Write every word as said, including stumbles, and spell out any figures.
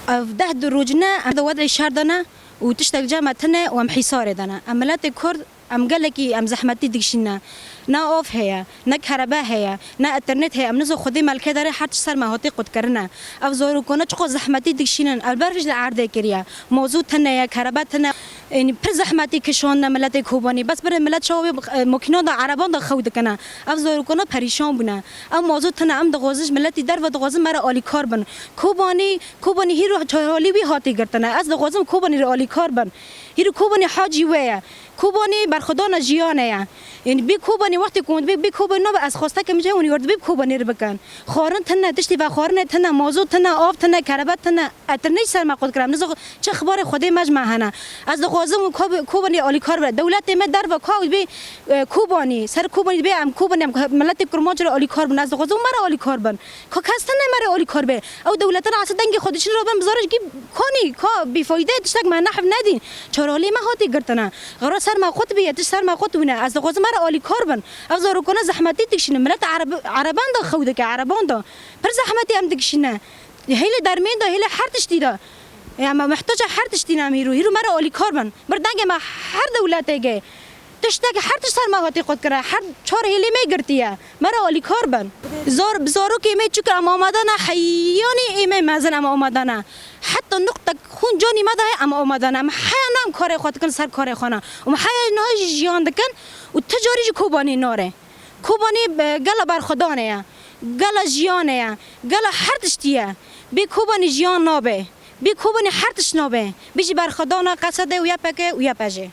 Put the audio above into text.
Ev deh du roj ne, em di wedrê şer de ne û tiştek cem me tune û em hîsarê de ne. Em miletê Kurd, em gelekî, em zehmetî dikişîne. Ne av heye, ne kerebe heye, ne internet heye. Em nizo xwedî melkê derê her tişt ser me hatî qutkirine. Ev zarokane çiqas zehmetî dikişînin. Elberviş li erdê kiriye. Mozu tune ye, kerebe tune. Yanî pir zehmetî kişandine miletê Kobanî. Bes birê milet çawa wê, e, makînan de, ereban de xew dikine. Ev zarokane perîşan bûne. Ev mozu tune, em dixwazin ji miletî derve dixwazin me re alîkar bin. Kobanî Kobanî hîro çarhalî wî hatî girtine. Ez dixwazim Kobanî re alîkar bin. Hîro Kobanî hacî wê ye. Kobanî berxwedana jiyanê ye. Yanî bê Kobanî wextê ku hûn dibê, bê Kobanî nabe ez xwesteke min ji hûn wê dibê Kobanî re bikin. Xwarin tune, tiştî vexwarinê tune, mazot tune, av tune, kerebe tune. Etir ne ji ser me qut kiram. Nizo çi xibarê Xwedê me ji me hene. Ez dixwazim Kob-, Kobanî alîkar be. Dewletê me derve ka dibê, e, Kobanî. Ser Kobanî dibê em Kobanî em miletê Kurmanc re alîkar bin. Ez dixwazim me re alîkar bin. Ka kes tune me re alîkar be. Ew dewletan asa dengê xwe diçin re ben bizarê kî konî ka bîfayde tiştek me nehf nedîn. Çaralî me hatî girtine. Xero ser me qut bîye, tişt ser me qut bûne. Ez dixwazim me re alîkar bin. Ev zarokane zehmetî dikişînin. Milet ereb-, ereban da xew dike, ereban da. Pir zehmetî em dikişîne. Hêlê dermên da, hêlê her tiştî da. Ya me muhtaca her tiştî ne em hîro. Hîro me re alîkar bin. Bir dengê me her dewletê ge. Tiştek her tişt ser me hatî qut kire. Her çar hêlê me girtiye. Me re alîkar bin. Zor, bi zarokê me çûk em amade ne, heyanî ê me mezin em amade ne. Heta nuqtek xûn canî me de heye em amade ne. Em heya ne em karê xwe dikin ser karê xwe ne. Em heya niha jî jiyan dikin û ti carî jî Kobanî nare. Kobanî, e, gela berxwedanê ye. Gela jiyanê ye. Gela her tiştî ye. Bê Kobanî jiyan nabe. Bê Kobanî her tişt nabe. Bê jî berxwedana Qesede û Y P G û Y P J.